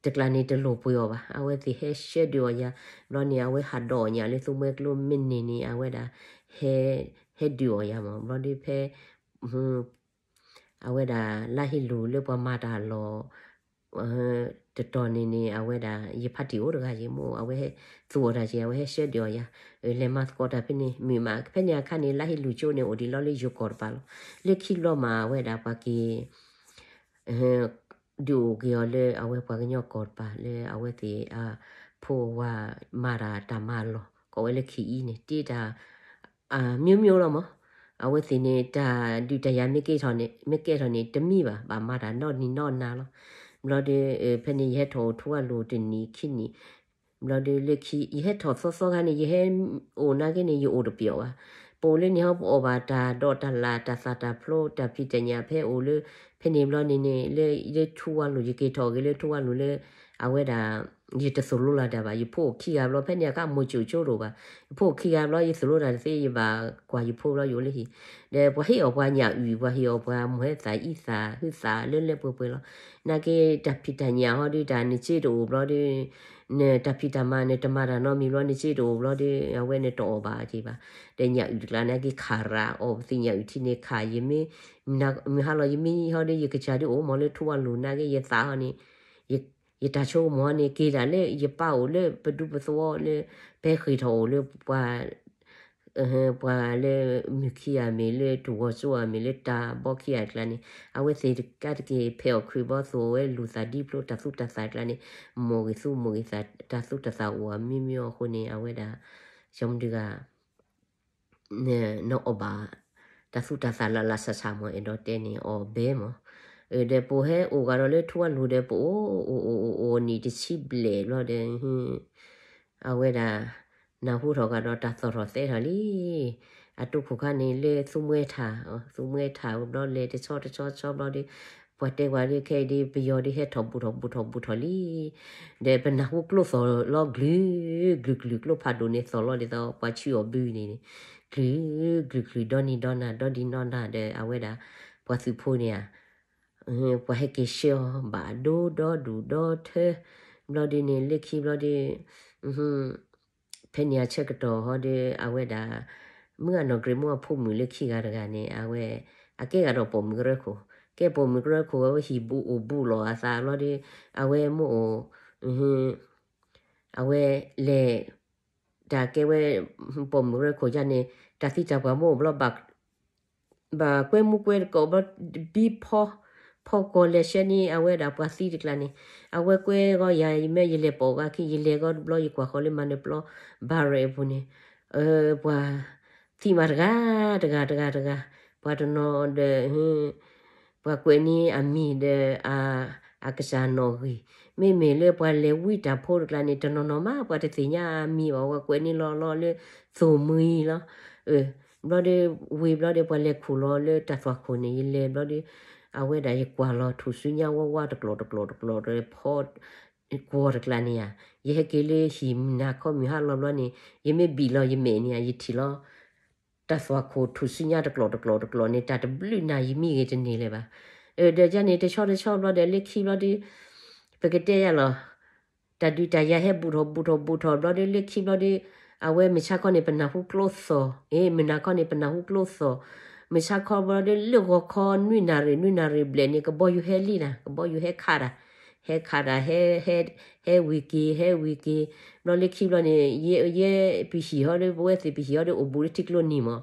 တကျါန့ၣ်တလိၣ်ပှ့ၤအီၤဘၣ် အဝဲသ့ၣ်ဟဲဆှၢဒုးအီၣ်ယၤ ဘျီန့ၣ် အဝဲဟးဒိးအီၣ်ညၣ်လၢသူမှဲကျိမ့ၢ်န့ၢ်န့ၣ် အဝဲဒၣ် ဟဲ ဟဲဒုးအီၣ်ယၤမး ဘျီဒီးဖဲ အဝဲဒၣ်လါဟ့လူၤလၢပှၤမၤတၢ်လီၢ် တတီၤန့ၣ်န့ၣ် အဝဲဒၣ် ယဖါတံၢ်အိၣ်တဂၤယဲၢ်မ့ၢ် အဝဲဟဲသူၣ်အီၣ်တၢ်က့ၤ အဝဲဟဲဆှၢဒုးအီၣ်ယၤ လဲၤမၤသကိးတၢ်ဖဲန့ၣ် မုာ်မး ဖဲန့ၣ်အခါန့ၣ် လါဟ့လူၤကၠိန့ၣ် အိၣ်ဒံးလီၤလၢယိၤကီၢ်တပၤလီၤ လၢခံဘျီမး အဝဲဒၣ်ပှၤက့ၤ ဒုးအိၣ်က့ၤအီၤလၢအဝဲပှၤကညီကီၢ်တပၤ လၢအဝဲသ့ၣ်အဖိအဝၤမၤတၢ်တၢ်မၤလီၢ် ကိးဝဲလၢခံအံၤန့ၣ် တ့တၢ် အမျိုးမျိုးလီၤမး အဝဲသ့ၣ်န့ၣ် တၢ်ဒုးတၢ်ယၤမ့ၢ်ကဲထီၣ်န့ၣ် မ့ၢ်ကဲထီၣ်န့ၣ် တမံဘၣ် ဘၣ်မၤတၢ်နီၢ်နံၤနီၢ်နၤလီၤ ဘျီဒီး ဖဲန့ၣ် ယဟဲထီၣ်အိၣ်ထူဝါလိၤတနံၣ်ခံနံၣ် ဘျီဒီးလၢခံ ယဟဲထီၣ်သီသီခါန့ၣ် ယဟဲအိၣ်နာ်က့န့ၣ် ယအိၣ်တပျီဘၣ် ပအိၣ်လၢန့ၣ်ဟီ ပအီၣ်ဘၣ်တၢ်ဒိးတၢ်လၣ် တၢ်သၣ်တၢ်ဖျိ တၢ်ဖံးတၢ်ညၣ် ဖဲအိၣ်လၢ ဖဲန့ၣ်ဘျီန့ၣ်န့ၣ် လၢထူဝါလိၤ ယက့ၤထီၣ်က့ၤလၢထူဝါလိၤလၢ အဝဲဒၣ် ယတသိၣ်လိလၢၤတၢ်ဘၣ် ယဖိအိၣ်ခံဂၤဘျီ ဖဲန့ၣ်အခါ မိၢ်ကၠိၣ်ကၠိတအိၣ်ဘၣ် ယဖိအိၣ်ခံဂၤဘျီ ယသိၣ်လိတၢ်တသ့ ယဘၣ်ကွၢ်ယဖိဘျီ ယအိၣ်လၢဟံၣ် ဒီးပှၤဟ့ၣ်အီၣ်ပှၤညၣ်အုၣ် ပှၤဟ့ၣ်အီၣ်ပှၤမိၢ်ဟဲသၣ်အံသၣ် ဟုသၣ်လၢလၢပှဲၤပှဲၤလီၤ နာ်က့ တၢ်ဖံးတၢ်ညၣ်ဟီဒီး တၢ်နစ့တအိၣ်ဘျီဒီး နတၢ်ဖံးတၢ်မၤ နတမၤတၢ်နီတမံၤဘျီ နစ့တအိၣ်ဘျီဒီး အဝဲနတအီၣ်ဘၣ်က့ၤဘၣ် ဒီးညၣ်အုၣ်တကျါန့ၣ် က့ၤခးရၣ် အီၣ်ပသ့ၣ်ညၣ်အုၣ်ထံန့ၣ်ခး ယမ့ၢ် မုၢ်ဟါလီၤ ယမ့ၢ်ဟီဒီး ယကစၢ်ဒုးအိၣ်မးလၢထူဝါလိၤ နာ်က့ ယသးဟီန့ၣ် ယတၢ်ဆိကမိၣ်ဟီန့ၣ် က့ၤဒၣ်လၢယပၢ်အိၣ်လၢပဒူပသဝီလၢ ပဟဲဃ့ၢ်ထီၣ်အိၣ်လၢပှၤ ပှၤလၢမုၢ်ခံဂၤမ့ၢ် လၢတဝီၤစိအမ့ၢ် လၢတၢ်ဘီခံဂၤတကျါန့ၣ် အဝဲသ့ၣ်တကးတက့ၢ် ဖဲးအီၣ်ခုးဘီသိၣ်ဝဲလူၤသးဒ်ဖျိ တၢ်သူတၢ်သၣ်တကျါန့ၣ် မိၢ်ဂ့ၤသူမိၢ်ဂ့ၤသး တၢ်သူတၢ်သၣ်အိၣ်အါမ့ၢ်မ့ၢ်အဃိန့ၣ် အဝဲဒၣ် ကၠီမဒုဂၤ နအီၣ်ဘၣ် တၢ်သူတၢ်သၣ်လၢ်လၢ်ဆးဆးမး အဲၣ်ဒိးတဲန့ၣ် အီၣ်ဘဲမး, ဒီးပအိၣ်ဟဲအိၣ်ဂၤဒီးလၢထူဝါလိၤဒီး ပအိၣ်အိၣ်အိၣ်အိၣ်နံၣ်တဆံဘျဲၣ်ဘျီဒီး အဝဲဒၣ် နၢ်ဟူထီၣ်ဂၤဒီးတၢ်သီၣ်ထီၣ်သဲထီၣ်လံ, အတိခိၣ်ခါန့ၣ်လၢသူမှဲထၣ်, သူမှဲထၣ်ဘျီလဲၤတဆီတဆီဆီဘျီဒီး ပှၤတဲပှၤဒ်ခဲအံၤဒ် ပယီၤဒ်ဟဲထီၣ်ဘူးထီၣ်ဘူးထီၣ်ဘူးထီၣ်လံ, ဒီးပနၢ်ဟူကျိသီၣ်လီၤ ကလုာ်ကလုာ်ကလုာ် ကျိဖးဒိၣ်န့ၣ်သီၣ်လီၤဒ်သိး ပှၤဆံးအီၣ်ဘုန့ၣ်န့ၣ် ကလုာ်ကလုာ်ကလုာ် ဒီနံၤဒီနၤ ဒီဒံးနီၢ်နၤဒီး အဝဲဒၣ် ပှၤသုးဖိန့ၣ်ဧါ, ပှၤဟဲက့ၤဆှၢအီၤဘၣ်ဒိဒီဒူၣ်ဒီထၢ, ဘျီဒ်န့ၣ် လၢခံဘျီဒီး ဖဲန့ၣ်အဆၢကတီၢ်ဟီဒီး အဝဲဒၣ် မုၢ်အနီၢ်ဂ့ၤမုၢ်အဖိမုၣ်လၢခံဂၤတဂၤန့ၣ် အဝဲ အကဲဂၤဒီးပိာ်မုၣ်ကရၢခိၣ်, ကဲပိာ်မုၣ်ကရၢခိၣ် အဝဲဟံၣ်ဘူးအိၣ်ဘူးလီၤအသးဘျီဒီး အဝဲမ့ၢ်အိၣ် အဝဲလဲၤ တၢ်ကဲဝဲ ပိာ်မုၣ်ကရၢခိၣ်ယါန့ၣ် တၢ်သံတၢ်ပှၢ်မ့ၢ်အိၣ်ဘျီ ဘၣ်ကွဲမူကွဲတကိးဘျီ ဘံဖီ ဖီကီၢ်လဲၤဆှၢန့ၢ်အဝဲဒၣ်ပှၤသံတကျါန့ၣ်, အဝဲကွဲဂီၢ်ယၤ ယမ့ၢ်ယလဲၤပိာ်ဂၤခံ ယလဲၤဂီၢ်ဘျီ ယကွၢ်ဃီၤလၢမၤနၢၤပျီ ဘၣ်ရဲၣ်အပူၤန့ၣ် ပှၤသံမးတဂၤ တဂၤ တဂၤ တဂၤ, ပှၤတနီၤဒီး ပှၤကွဲးန့ၢ်အမံၤဒီး အကစၢ်နီၣ်ဂံၢ်, မ့မ့ၢ်လၢပှၤလဲၤဝံတၢ်ဖိတကျါန့ၣ် တနီၤနီၤမး ပှၤတသ့ၣ်ညါအမံၤဘၣ် ပှၤကွဲးန့ၢ်လီၤလီၤလၢ သိၣ်မှံၤလီၤ. ဘျီဒီး ဝံၤဘျီဒီး ပှၤလဲၤခိၣ်လီၤလၢတၢ်သွၣ်ခိၣ်န့ၣ် ယလဲၤဘျီဒီး အဝဲဒၣ်ယကွၢ်လီၤထူၣ်စုညါဝါဝါ တကျိာ်တကျိာ်တကျိာ်ဒီး ဖီ ကွီၢ်တကျါန့ၣ်ဧါ, ယဟဲက့ၤလၢဟံၣ်မုၢ်နၤခီမုၢ်ဟါလီၤဘျီန့ၣ် ယမ့ၢ်ဘံၣ်လီၤယမဲာ်န့ၣ်ဧါ ယထံၣ်လီၤ တၢ်သွၣ်ခိၣ်ထူၣ်စုညါတကျိာ်တကျိာ်တကျိာ်န့ၣ် တၢ်တဘျုးနၤယမံဂ့ၤတန့ၢ်လၢၤဘၣ်. ဒီးယါန့ၣ် တဆီတဆီဘျီဒီး လၢခံဘျီဒီး ပကတဲယါလီၤ တၢ်ဒုးတၢ်ယၤဟဲဘူးထီၣ်ဘူးထီၣ်ဘူးထီၣ်ဘျီဒီး လၢခံဘျီဒီး အဝဲမုၢ်ဆါခီန့ၣ် ပနၢ်ဟူကျိသီၣ်, မုၢ်နၤခီန့ၣ် ပနၢ်ဟူကျိသီၣ်, မုၢ်ဆါခီဘျီဒီး လၢဂီၤခီနွံနၣ်ရံၣ် နွံနၣ်ရံၣ်ဘျဲၣ်န့ၣ် ကဘီယူၤဟဲလံနၤ ကဘီယူၤဟဲခးတၢ်, ဟဲခးတၢ် ဟဲ ဟဲဝံၤက့ၤ ဟဲဝံၤက့ၤ, ဘျီလၢခံဘျီန့ၣ် ယဲပဟံၣ်ဟီဒီး ပဝဲသ့ၣ်ပဟံၣ်ဟီဒီး အိၣ်ဘူးလၢထံကျိနံၤမး,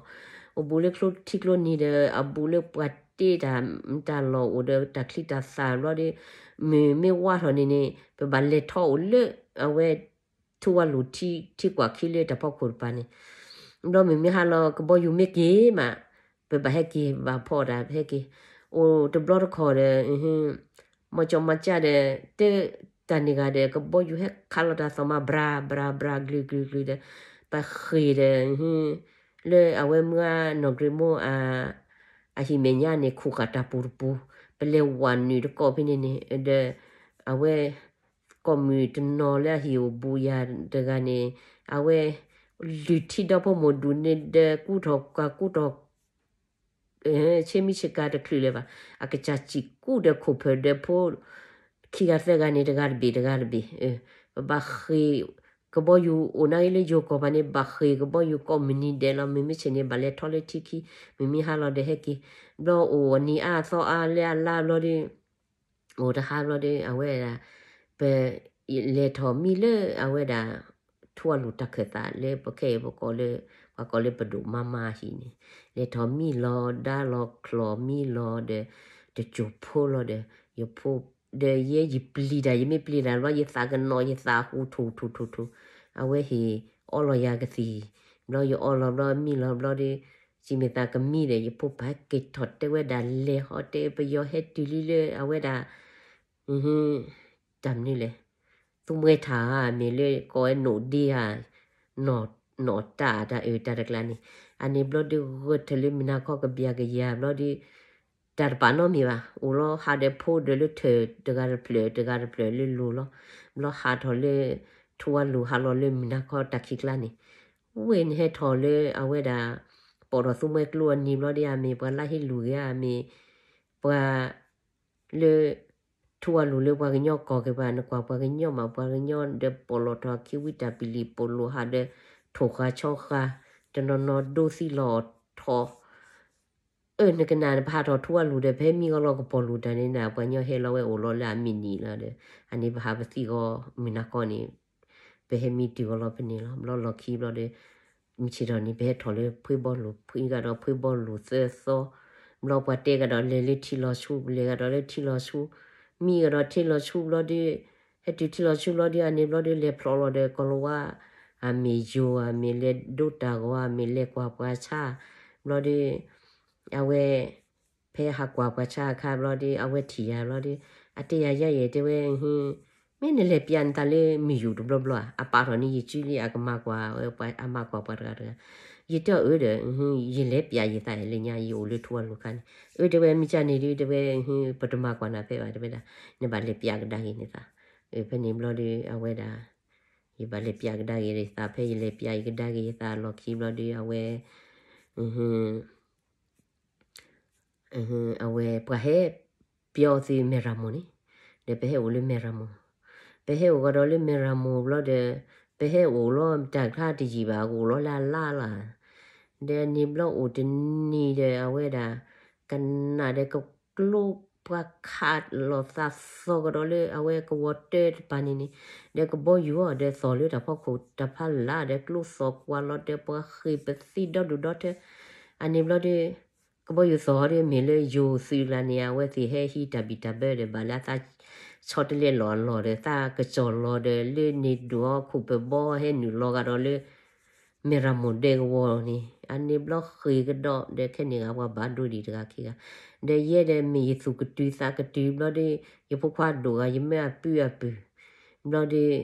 အိၣ်ဘူးလၢကျိထံကျိနံၤဒီး အဘူးလၢပှၤတ့တၢ် တၢ်လီၢ်အိၣ်ဒီးတၢ်ချံတၢ်သၣ်ဘျီဒီး မုၢ်မ့ၢ်ဝါထီၣ်န့ၣ်န့ၣ် ပဘၣ်လဲၤထီၣ်အိၣ်လၢ အဝဲ ထူဝါလိၤထံ ထံကွၢ်ခံလၢတၢ်ဖီခိၣ်တပၤန့ၣ်, ဘျီမုၢ်မ့ၢ်ဟါလီၤ ကဘီယူၤမ့ၢ်က့ၤမး ပဘၣ်ဟဲက့ၤ ဘၣ်ဖီၣ်တၢ် ပဟဲက့ၤ, အိၣ်တဘျီတခီၣ်ဒီး မီၤကၠီမၤကၢ်ဒီး တၢ်တၢ်န့ၣ်ဂၤဒီး ကဘီယူၤဟဲခးလီၤတၢ်သီမး ဘြၤဘြၤဘြၤ ကလုာ်ကလုာ်ကလုာ်ဒီး ပှၤဃ့ၢ်ဒီး လၢအဝဲမုၢ်ဂၢ်နီၢ်ဂ့ၤမိၢ် အဟံၣ်မဲာ်ညါန့ၣ် ခူၣ်ဃာ်တၢ်ပူၤတပူၤ, ပလဲၤဝးနုာ်တကိးဖဲန့ၣ်န့ၣ် ဒီး အဝဲ ကိးမုၢ်တနီၤလၢအဟံၣ်အိၣ်ဘူးယၤတဂၤန့ၣ် အဝဲ လုၢ်ထံဒီဖိမိၢ်ဒူၣ်န့ၣ်ဒီး ကူထီၣ်ကကူထီၣ် ဆ့မံဆ့ကၤတချုးလၢၤဘၣ်. အကစၢ်စံၣ်ကူၣ်ဒီးခိၣ်ဖၢၣ်ဒီးဖိ ခံဂၤသၢဂၤန့ၣ် တဂၤတဘ့ၣ်တဂၤတဘ့ၣ်, ပဘၣ်ဃ့ၢ်ကဘီယူၤအိၣ်နာ်က့လၢယိၤကီၢ်ပၤန့ၣ် ဘၣ်ဃ့ၢ်ကဘီယူၤကိးမုၢ်နံၤဒဲးလီၤ. မ့မ့ၢ်ဆ့ၣ်န့ၣ် ဘၣ်လဲၤထီၣ်လၢထံခံ, မ့မ့ၢ်ဟါလီၤဒီးဟဲက့ၤ, ဘျီအိၣ်အနံၤအါအသီအါလၢအလါဘျီဒီး အိၣ်တဟါဘျီဒီး အဝဲဒၣ် ပလဲၤထီၣ်မံလၢအဝဲဒၣ် ထူဝါလူၤတၢ်ခၢၣ်သးလၢပခဲအံၤပကိးလၢ ပှၤကိးလၢပဒိၣ်မါမါဟံၣ်န့ၣ် လဲၤထီၣ်မံလီၤ ဒါလီၤချီၣ်မံလီၤဒီး တစိၢ်ဖိလီၤဒီး ယဖိ ဒီးယဲယပျံၤတၢ် ယမ့ၢ်ပျံၤတၢ်ဘျီ ယသးကနီၤ ယသးဟူထူၣ်ထူၣ်ထူၣ်ထူၣ်, အဝဲဟ့ၣ်အီလီၤယၤကသံၣ်, ဘျီယအီလီၤဘျီမံလီၤဘျီဒီး စံးမ့ၢ်သးကမံဒီး ယဖိပၢ်က့ၤထီၣ်တဲဝဲဒၣ်လဲၤဟီတဲ ပယီၤဟဲတုၤလံလၢအဝဲဒၣ် တၢ်မနုၤလဲၣ်, သူမှဲထၣ်ဧါမ့ၢ်လၢကိးဝဲနိၣ်ဒ့ဧါ, နီၣ်တၢ်တၢ်အၢတၢ်တကျါန့ၣ်, အန့ၣ်ဘျီဒီးဂၢၢ်ထၢၣ်လၢမုၢ်နၤခီကဘျံးကယၤဘျီဒီး တၢ်တပာ်နီတမံၤဘၣ်, အိၣ်လီၤဟးဒီးဖိဒီးလၢထၢၣ်တဂၤတဖျၢၣ် တဂၤတဖျၢၣ်လၢလိၤလီၤ, ဘျီဟးထီၣ်လၢ ထူဝါလူၤဟးလီၤလၢမုၢ်နၤခီတၢ်ခံးကျါန့ၣ်, ဝဲန့ၣ်ဟဲထီၣ်လၢအဝဲဒၣ် ပိာ်ထီၣ်သူမှဲကျိအနံၤဘျီဒီး အမ့ၢ်ပှၤလၢဟ့ၣ်လူၤဂ့ၤဧါ အမ့ၢ်ပှၤ လၢ ထူဝါလူၤလၢပှၤကညီကီၢ်က့ၤပှၤ နကွၢ်ပှၤကညီမး ပှၤကညီဒီးပိာ်လီၤထီၣ်ခံဝံတၢ်ပံၤလံာ်ပိာ်လိာ်ဟးဒီး ထိၣ်ဃာ်ဆီဃာ် တနီၤနီၤဒိသံလီၤအီၣ်ထီၣ် အၢ နကနၣ်နပဟးထီၣ်ထူဝါလူၤဒီး ဖဲမံဂီၤလီၤကပီၤလူၤတၢ်န့ၣ်နၤ ပှၤကညီဟဲလီၤဝဲအိၣ်လီၤလၢအမံးနံးလီၤဒီး အန့ၣ်ပဟးပသံဂီၤမုၢ်နၤခီန့ၣ် ပဟဲမံတုၤဂီၤလီၤဖဲန့ၣ်လီၤ. ဘျီလီၢ်ခံဘျီဒီး မုၢ်ဆ့ၣ်ထီၣ်န့ၣ် ပဟဲထီၣ်လၢဖှ့ဘီလူၤ ဖှ့ကဒီးဖှ့ဘီလူၤသၢသီ ဘျီပှၤတဲကဒီးလဲၤလၢထံလီၤဆူ ပလဲၤကဒီးလၢထံလီၤဆူ မံကဒီးထံလီၤဆူဘျီဒီး ဟဲတုၤထံလီၤဆူဘျီဒီး အန့ၣ်ဘျီဒီး လဲၤဖျိးလီၤဒီး ကီၤလၤဝါ အမ့ၢ်ယိၤ အမ့ၢ်လဲၤဒိတၢ်ဂီၤ အမ့ၢ်လဲၤကွၢ်ပှၤဆါ ဘျီဒီး အဝဲ ဖဲဟးကွၢ်ပှၤဆါအခါဘျီဒီး အဝဲထံၣ်ယၤဘျီဒီး အတဲယၤယဲၢ်ယဲၢ်တဲဝဲ မ့ၢ်နလဲၤပျးနသးလၢမုၢ်ယူၣ်တဘျီဘျီဧါ အပာ်ထီၣ်န့ၣ်ယစုလံ အကမၤကွၢ်ဝဲ အမၤကွၢ်ပှၤတဂၤတဂၤ ယတဲအီၤအၢဒီး ယလဲၤပျးယသးလၢညါ ယအိၣ်လၢထူဝါလူၤခါန့ၣ် အၢတဲဝဲ မ့ၢ်ကၢ်န့ၣ်ဒီး တဲဝဲ ပတမၤကွၢ်နၤဖဲဘၣ် တဲဝဲဒၣ် နဘၣ်လဲၤပျးကဒါက့ၤနသး ဖဲန့ၣ်ဘျီဒီး အဝဲဒၣ် ယဘၣ်လဲၤပျးကဒါက့ၤယသး ဖဲယလဲၤပျးယကဒါက့ၤယသးလီၢ်ခံဘျီဒီး အဝဲ အဝဲ ပှၤဟဲပျီသ့မဲၢ်ရမိၢ်န့ၣ် ဒီးပဟဲအိၣ်လၢမဲၢ်ရမိၢ် ပဟဲအိၣ်ကဒီးလၢမဲၢ်ရမိၢ်ဘျီဒီး ပဟဲအိၣ်လီၤတၢ်ချါတယံာ်ဘၣ် ကအိၣ်လီၤလၢအလါလါ ဒီးန့ၣ်ဘျီအိၣ်တနံၤဒီး အဝဲဒၣ် ကနၣ်ဒီးကကျိပှၤခးလီၤသးသီကဒီးလၢအဝဲကဝီၤတၢတပၤန့ၣ်န့ၣ် ဒီးကဘီယူၤအီၤဒီးသီၣ်လၢတၢ်ဖီခိၣ်တၢ်ဖီလာ်ဒီးကျိသီၣ်ကွၢ်လီၤဒီးပှၤဃ့ၢ်ပသံဒီဒူၣ်ဒီထၢ အန့ၣ်ဘျီဒီး ကဘီယူၤသီၣ်ဒီးမ့ၢ်လၢယိၤသုးကျါန့ၣ် အဝဲသ့ၣ်ဟဲဟံးတၢ်ဘံၣ်တၢ်ဘၢဒီးဘၣ်လၢအသးဆီတလဲလီၤအလီၢ်ဒီး သးကစီၣ်လီၤဒီးလၢန့ၣ်ဒိၣ်အီၤခိၣ်ပၢၢ်ဘီဟဲနုာ်လီၤဂာ်ဒီးလၢ မဲၢ်ရမိၢ်ဒဲကဝီၤန့ၣ် အန့ၣ်ဘျီဃ့ၢ်ကဒီးဒီးခဲန့ၣ်ဂၤပှၤဘၣ်ဒိဒံးတဂၤခံဂၤ ဒီးယဲဒီးမ့ၢ်ယသူၣ်ကတုၤသးကတုၤဘျီဒီး ယဖိခွါဒိၣ်ဂၤ ယမၢအပုၢ်အပုၢ် ဘျီဒီး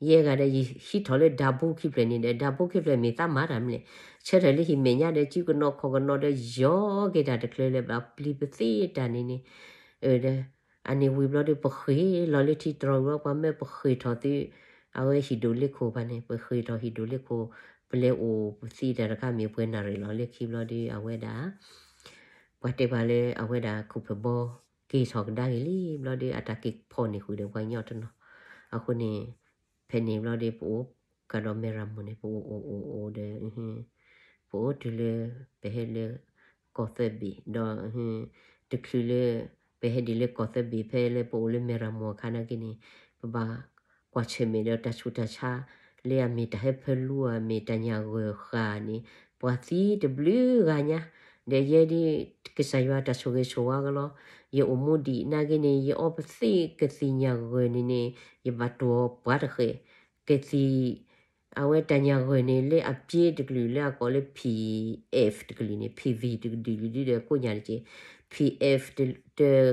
ယဲဂၤဒီးယဟံးထီၣ်လၢဒၤဘိခံဖျၢၣ်န့ၣ်ဒီး ဒၤဘိခံဖျၢၣ်မ့ၢ်သးမၤတၢ်မနုၤလဲၣ် ဆၢထၢၣ်လၢဟံၣ်မဲာ်ညါဒီး စုကနိးခီၣ်ကနိးဒီး ယီၤက့ၤတၢ်တချုးလၢၤဘၣ် ပျံၤပသ့တၢ်န့ၣ်န့ၣ် ဒီး အန့ၣ်ဝံၤဘျီဒီး ပဃ့ၢ်လီၤလၢထံတြီၤဘျီ ပှၤမၢပဃ့ၢ်ထီၣ်သု အဝဲဟံၣ်ဒိၣ်လ့ခိၣ်ဖဲန့ၣ် ပဃ့ၢ်ထီၣ်ဟံၣ်ဒိၣ်လ့ခိၣ် ပလဲၤအိၣ်ပသံတၢ်တခါမ့ၢ်ပှဲၤနၣ်ရံၣ်လီၤလၢခံဘျီဒီး အဝဲဒၣ် ပှၤတဲပှၤလၢအဝဲဒၣ်ခိၣ်ဖၢၣ်ဘီ က့ၤထီၣ်ကဒါက့ၤလံဘျီဒီး အတၢ်က့ၤဖီၣ်န့ၢ်ဃုာ်ဒီးပှၤကညီတနီၤ အဃိန့ၣ် ဖဲန့ၣ်ဘျီဒီးပအိၣ်ကဒီးမဲၢ်ရမိၢ်န့ၣ် ပအိၣ်အိၣ်အိၣ်အိၣ်ဒီး ပအိၣ်တုၤလၢ ပဟဲလၢ ကီၢ်သၢဘ့ၣ်ဒီး တချုးလၢ ပဟဲဒ်လၢကီၢ်သၢဘ့ၣ် ဖဲလၢပအိၣ်လၢမဲၢ်ရမိၢ်အခါနာ်က့န့ၣ် ပဘၣ်ကွၢ်ဆၢၣ်မဲာ်ဒီးတၢ်ဆူးတၢ်ဆါ လၢအမ့ၢ်တၢ်ဟၢဖၢလူ အမ့ၢ်တၢ်ညၣ်ဂၢၢ်ဃာ်န့ၣ် ပှၤသံတဘျုးဂၤညါ ဒီးယဲဒ် ကစၢ်ယွၤတၢ်ဆိၣ်ဂ့ၤဆိၣ်ဝါကလီၤ ယအိၣ်မူဒံးနာ်က့န့ၣ် ယအီပသံကသံၣ်ညၣ်ဂၢၢ်န့ၣ်န့ၣ် ယဘၣ်တိၢ်ပှၤတဃဲး ကသံၣ် အဝဲတၢ်ညၣ်ဂၢၢ်န့ၣ် လၢအပျ့တကလုာ်လၢအကိးလၢ P F တကလုာ်န့ၣ် P V တကလုာ်ဒီးကိးညါတက့ၢ် PDF တ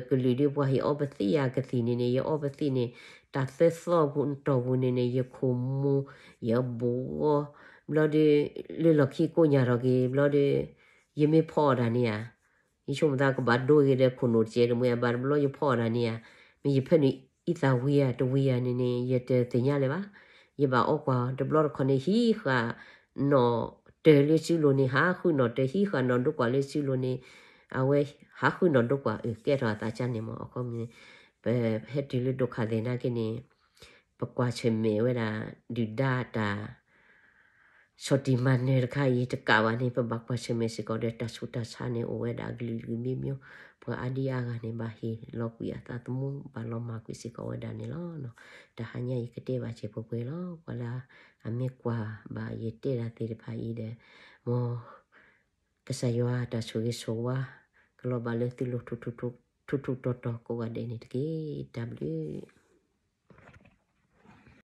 ကလုာ်ဒုး ပှၤဟ့ၣ်အီပသံယၤကသံၣ်န့ၣ်န့ၣ် ယအီပသံန့ၣ် တၢ်သၢသီပူၤတီၢ်ပူၤန့ၣ်န့ၣ် ယခိၣ်မူ ယဘိးဂီၤ ဘျီဒီး လၢလီၢ်ခံကိးညၣ်ထီၣ်က့ၤ ဘျီဒီး ယမ့ၢ်ဖီအီၣ်တၢ်န့ၣ်ဧါ ယဆိကမိၣ်သးကဘၣ်ဒိဂ့ၤဒီးခိၣ်နူာ်တကဲးတမှဲဘၣ်တဘျီယဖီအီၣ်တၢ်န့ၣ်ဧါ မ့ၢ်ယဖဲနုာ်အံသၣ်ဝံၤဧါတဝံၤဧါန့ၣ်န့ၣ် ယတသ့ၣ်ညါလၢၤဘၣ်. ယဘၣ်အီကွၢ်တဘျီတခီၣ်န့ၣ် ဟံးဃာ်နီၣ်တၢၤလၢစုလိၤန့ၣ် ဟးဃုနီၣ်တၢၤ ဟံးဃာ်နီၣ်ဒိကွၢ်လၢစုလိၤန့ၣ် အဝဲဟးဃုနီၣ်ဒိကွၢ် အကဲထီၣ်အသးကါန့ၣ်မ့ၢ် အခီပညီန့ၣ် ပဟဲတုၤလၢဒိခါသဲးနာ်က့န့ၣ် ပကွၢ်ဆၢၣ်မဲာ်ဝဲဒၣ် ဒုၣ်ဒါတၢ် ဆီၣ်တံၢ်မၤနၢၤတခါအံၤတကးဘၣ်န့ၣ် ပဘၣ်ကွၢ်ဆၢၣ်မဲာ်စ့ၢ်ကီးဒီးတၢ်ဆူးတၢ်ဆါန့ၣ် အိၣ်ဝဲဒၣ်အကလုာ်ကလုာ်မ့ၢ်မ့ၢ် ပှၤအါဒံအါဂၤန့ၣ် ဘၣ်ဟ့ၣ်လီၤကွံာ်အသးသမူ ဘၣ်လီၤမၢ်ကွံာ်စ့ၢ်ကီးဝဲဒၣ်န့ၣ်လီၤ. တဟါညါအံၤကတဲဘၣ်စ့ၢ်ပှဲၤပှဲၤလီၤ. ပှၤလၢအမ့ၢ်ကွၢ်ဘၣ်ယတဲဒၣ်သ့ၣ်တဖၣ်အံၤဒီး မ်ကစၢ်ယွၤတၢ်ဆိၣ်ဂ့ၤဆိၣ်ဝါ ကလီၤဘၣ်လၢသုလိၤထူထူတီတီကိးဂၤဒဲးန့ၣ်တက့ၢ်. တၢ်ဘျုး